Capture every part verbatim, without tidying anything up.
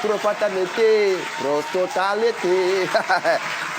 Propatanete, prostotalete.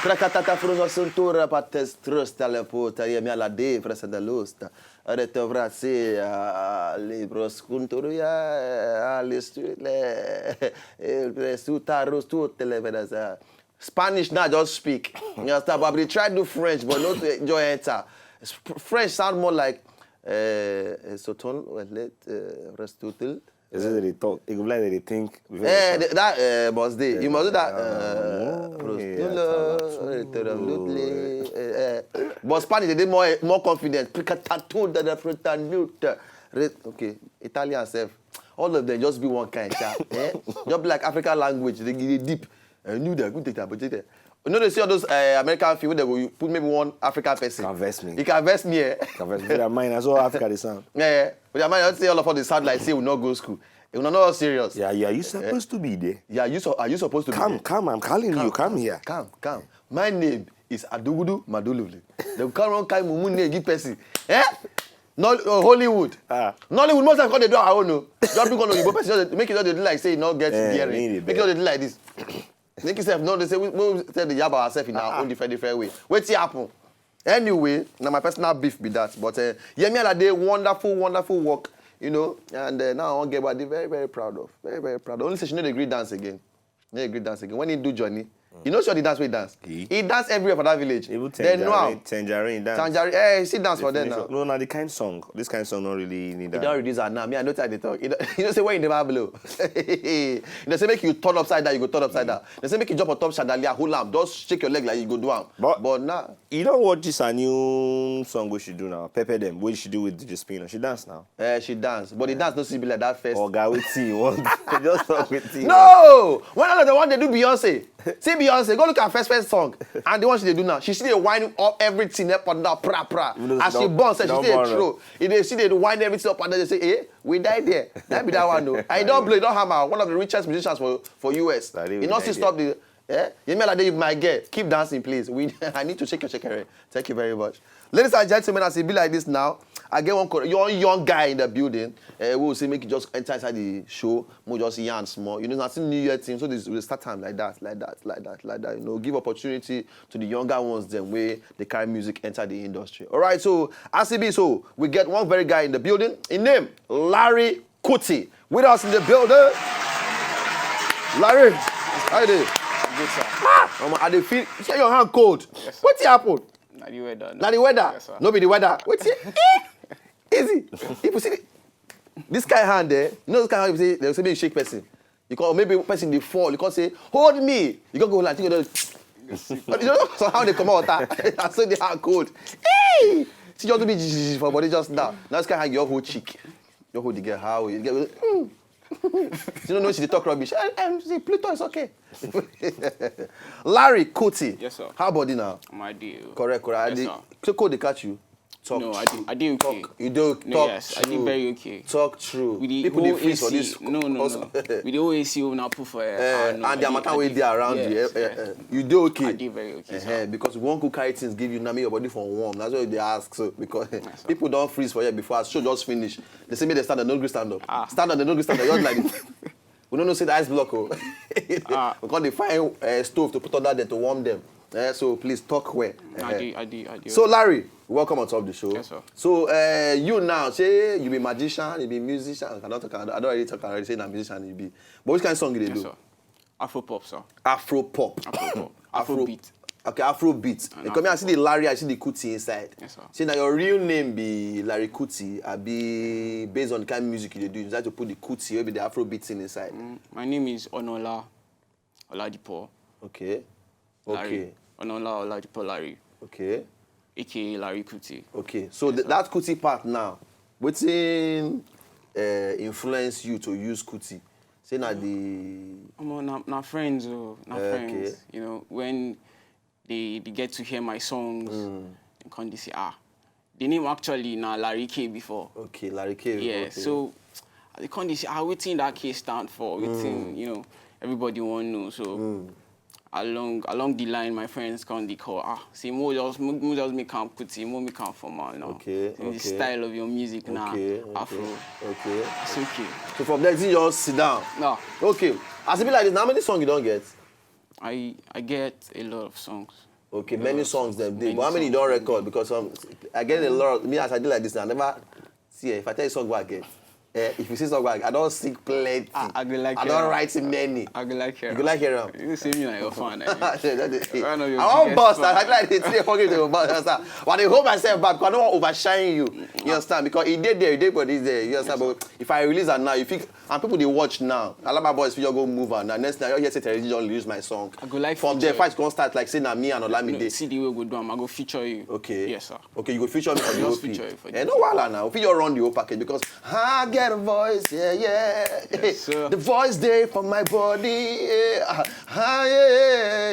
Prakatata fruno suntura pates trust alepota, yemi ala de fresa da lusta. Areto vrasi, a libros kunturia, a listule, e presuta rustute le vedasa. Spanish now just speak. You understand? But I be try do French, but not enjoy enter. Sp- French sound more like uh, soton, let uh, restutel. Is it that they talk? It go be like that they think. Before Eh, they th- that uh, must dey. You must do that. Ah, Uh, oh, Prostulo, yeah, Retorandutli, eh, eh. But Spanish, they dey more more confident. Picatato da Frutanuta. Re- Okay, Italian self. All of them just be one kind, sha. Eh? Just be like African language. They, they deep. And you dey good data, but you know they see all those uh, American film where they go put maybe one African person. Can vex me. You can vex me, eh? Can vex me. Their mind, that's all Africa they sound. Yeah, yeah. But I might not say all of us dey sound like say we not go school. We not all serious. Yeah, yeah, you supposed to be there. Yeah, you so are you supposed to Come, be come, I'm calling you, come here. Come, come. My name is Adugudu Madulule. They come around carry mumu name give person. Eh? No, uh, Hollywood. Ah. Nollywood most times come dey do our own o. Just bring on oyibo person just dey- make it just dey do like say e no get Eh, bearing. need it Make it just dey do like this. Make yourself no dey say we we sell the yaba ourselves in our own different different way. Wetin happen? Anyway, na my personal beef be that. But uh, Yemi Alade, wonderful, wonderful work. You know, and uh, now I wan get what I dey very, very proud of. Very, very proud. Only say she no dey gree dance again. No dey gree dance again. When he do Johnny, you know sure the dance wey he dance. He? He dance everywhere for that village. Even They know Tangerine, am. Tangerine dance. Tangerine, eh, he still dance for there Finish now. up. No, now the kind song. This kind song not really need You that. don reduce am now. Me, I know how they talk. You know, you know say when you never blow. You know say make you turn upside down, you go turn upside down. They say make you jump on top chandelier, hold am, just shake your leg like you go do am. But- But now, You don't watch this a new song we should do now. Pepper them. What she do with D J Spinner? She dance now. uh, she dance, but the dance no still be like that first. Oga, wetin you want? Just talk wetin. No! When all of the one they do Beyonce, see Beyonce, go look at first first song and the one she dey do now. She still dey wine up everything up and down, pra pra. Even though As she she don- born, sef, she she don still born, dey throw. E dey she dey wine everything up and down. They say, eh, we die there. That be that one though. And e don blow, e don hammer. One of the richest musicians for for U S. That day E we no die still there. Stop the. Eh? You mean like that, my girl, keep dancing, please. We, I need to shake your shakere. Thank you very much. Ladies and gentlemen, as it be like this now, I get one cor- young, young guy in the building. Uh, we will say make you just enter inside the show, we just yarn small. You know, nothing new year thing, so this will start time like that, like that, like that, like that. You know, give opportunity to the younger ones, then way they carry music enter the industry. All right, so as it be, so we get one very guy in the building. In name, Larry Kuti, with us in the building. Larry, how you doing? Good, sir. Ah, omo, I dey feel. See your hand cold. Wetin happen? Na the weather. Na the weather. Yes, sir. No be the weather. Wetin? Eh, easy. If you see the, this kind hand there, you know this kind hand you say they say make you shake person. You call maybe person dey fall. You call say hold me. You go go like you go. You know somehow they come out. I say the hand cold. Hey, see just do me for body just now. Now this kind hand your whole cheek. Your whole the girl how you get. Mm. You don't know she dey talk rubbish. I, I'm say Pluto is okay. Larry Kuti. Yes, sir. How body now? My deal. Correct, correct. I Yes, dey sir. so cold they catch you. Talk No, I true. dey, I dey okay. Talk. You do No, talk yes, true. I dey very okay. Talk true. With the People whole dey freeze for A C, this. No, no, no. Also- With the whole A C una put for Eh, uh, no, and the I dey- matter I wey dey- dey around you, yes, eh, eh, yes. eh, you dey okay. I dey very okay, Eh, sir. Because we wan go carry things give you, na me your body for warm. That's why you dey ask so because sir. People don freeze for here before as show just finish. They say make they stand up, no gree stand up. Ah. Stand up, they no gree stand up. Just like this. We no know say the ice block o. Ah. We come dey find uh, stove to put under there to warm them. Eh, so please talk well. I Eh. dey, I dey, I dey. So Larry, welcome on top the show. Yes, sir. So uh, you now say you be magician, you be musician. I don talk, I don already talk already say na musician you be. But which kind of song you dey Yes, do? Sir. Afro pop, sir. Afro pop. Afro pop. Afro Afro beat. Okay, Afro beat. And You come here, I Afro see the Larry, I see the Kuti inside. Yes, sir. See now your real name be Larry Kuti. I be based on the kind of music you dey do. You decide to put the Kuti, maybe the Afro beat thing inside. Mm, my name is Onola Oladipo. Okay. Larry. Okay. Onola Oladipo Larry, Okay. A K A Larry Kuti. Okay. So th- that Kuti part now, wetin uh, influence you to use Kuti? Say na the Omo, na, na friends, oh, na Eh, friends. Okay. You know, when they, they get to hear my songs, Mm. they come they say, ah, the name actually na Larry K before. Okay, Larry K. Yeah, Okay. So they come they say, ah, wetin that K stand for? Wetin, you know, everybody want know. So Mm. along along the line, my friends come they call, ah, say, mo just mo, mo just make am Kuti, mo make am formal now. Okay, In the okay. Style of your music now, Okay, okay, Afro. Okay. It's okay. So from there, you just sit down. No. Okay. As e be like this, how many songs you don get? I I get a lot of songs. Okay, many songs dem dey. But how many you don record? Because um, I get a lot. Of, me, as I dey like this, I never see. Eh, if I tell you song wey I get, eh, if you see song wey I, I don sing plenty. I, I go like I hear don am. Write many. I go like hear You go am. Like hear am. You say me na your fan. Eh? I One of your wan biggest burst out. fan. I feel like the three four people dey burst out. But I dey hold myself back because I no wan overshine you. You understand? Because e dey there, e dey for this there. You understand? But if I release am now, you fit and people dey watch now. Alaba boys fit just go move am. Na next thing I hear say Terry G don release my song. I go like From there, feature. Fight come start like say na me and No, Olamide. See the way we go do am. I go feature you. Okay. Yes, sir. Okay, you go feature me for the Just O P. Feature you for Eh, the no wahala now. If you run the whole package because I get a voice, yeah, yeah. Yes, sir. The voice dey for my body, yeah. Ah, ah, yeah, yeah,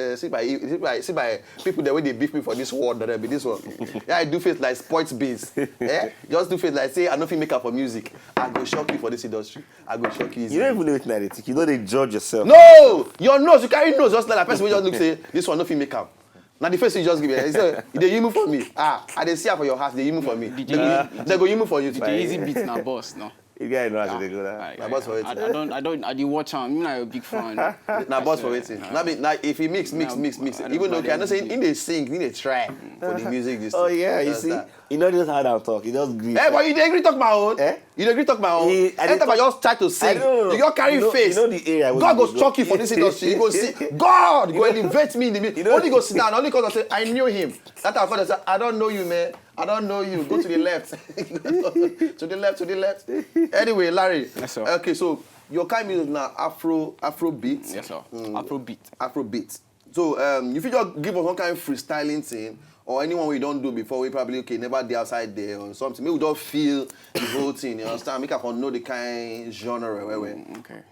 yeah. See by, see by, see by people that way they beef me for this word, that be this one. Yeah, I do face like sports biz. Eh? Just do face like say I no fit make am for music. I go shock you for this industry. I go shock you easy. You don't even know wetin I dey think. You no dey judge yourself. No! Your nose, you carry nose just like that person wey just look say, this one no fit make am. Na the face you just give me. He say, you dey yimu for me. Ah, I dey see am for your heart, dey yimu for me. They go, they go yimu for you The too. Easy Beats na boss, no. You guys know as they go now. I, Na boss for I, wetin? I don't, I don't, I dey watch am. Me na your big fan. Na boss for wetin? Na be na if he mix, mix, Na- mix, mix. I don't Even though bother okay, I know say him. he dey sing, he dey try for the music this Oh thing. yeah, you Understand? see, you know just hard and talk. You just gree. Hey, but you dey agree talk my own. Eh? You dey agree talk my own. He- I Anytime dey I just try to sing, I don't know. you just carry You know- face. You know the area. Where God you go dey shock go. You for this industry. You go see God go elevate me in the music. know- Only go sit down. Only cause I say I knew him. That time I say I don't know you, man. I don't know you. Go to the left. To the left. To the left. Anyway, Larry. Yes, sir. Okay, so your kind music now Afro Afro beat. Yes, sir. Afrobeat. Afro beat. So um, if you just give us one kind of freestyling thing or anyone we don't do before, we probably okay never dey outside there or something. Maybe we don't feel the whole thing. You understand? Make I for know the kind genre where we. Okay.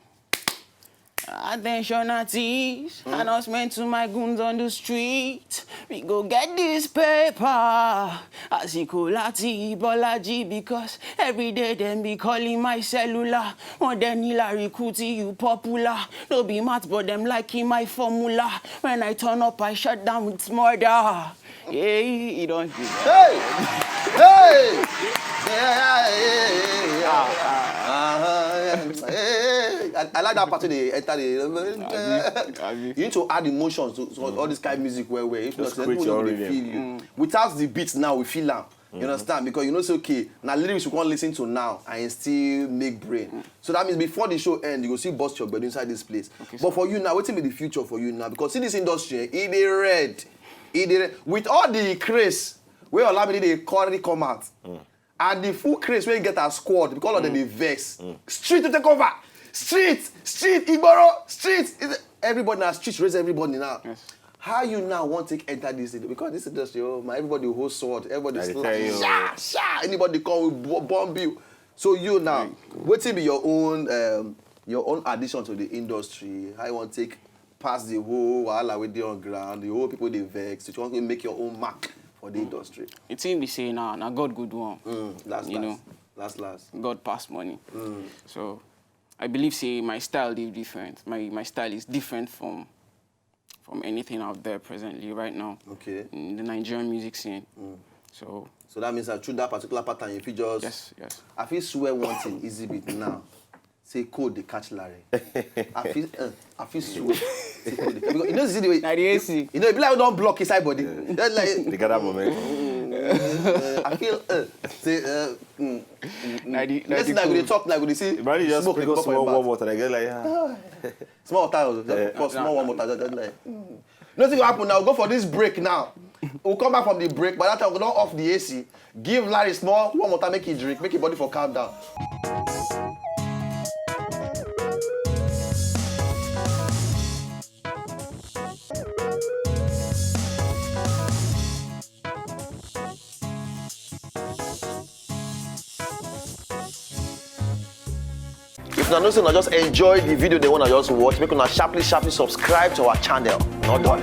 Attention artists, announcement to my goons on the street. We go get this paper. Àsìkò láti Bolaji because every day dem be calling my cellular. One day Nila recruit you popular. No be math but dem liking my formula. When I turn up, I shut down with murder. Yeah, you don't do that. Hey! Hey! Yeah, yeah, yeah, yeah. Uh-huh. Hey! I, I like that part of the enter the. Abi. You need to add emotions to, to all this kind of music where where if not, Just create people your no own dey rhythm. Feel you. Without the beats now, we feel am. You understand? Because you know say okay, now lyrics you can listen to now and still make brain. So that means before the show end, you go see bust your bed inside this place. But for you now, wetin be the future for you now? Because see this industry, eh, e dey red, e dey red. With all the craze wey Olamide dey currently come out, and the full craze wey get as squad because of them dey vex. Street to take over, street, street, Igboro, street. Everybody now street raise everybody now. Yes. How you now want to enter this industry? Because this industry, oh my, everybody hold sword, everybody I dey slap. Tell you. Sha, sha. Anybody come with bo- bomb you. So you now, wetin be your own um, your own addition to the industry? How you want take pass the whole wahala wey dey on ground, the whole people dey vex. You want to make your own mark for the industry. The thing be say now, na God go do am. Mm, last, You last, know. Last, last. God pass money. So I believe say my style dey different. My my style is different from from anything out there presently right now Okay. In the Nigerian music scene. So So that means that through that particular pattern, if you just yes, yes. I feel swear one thing, easy beat now. Say code dey catch Larry. I feel, uh, I feel swear. Say code dey, because you know, see the way. Na the A C. You know, e be like we don block inside body. That's like They gather moment. uh, I feel uh, say uh, mm, Na the- na next the thing I go dey code. talk, like we dey see Brother just smoke dey sprinkle comot for small your warm mouth. Water. I get like ah. Small water, oh, just Eh. pour small warm water, just, just like. Mm. Nothing go happen now. Go for this break now. We'll come back from the break. By that time, we don off the A C. Give Larry small warm water, make he drink, make his body for calm down. If una know say una just enjoy the video, the one I just watch, make una sharply, sharply subscribe to our channel. Not done.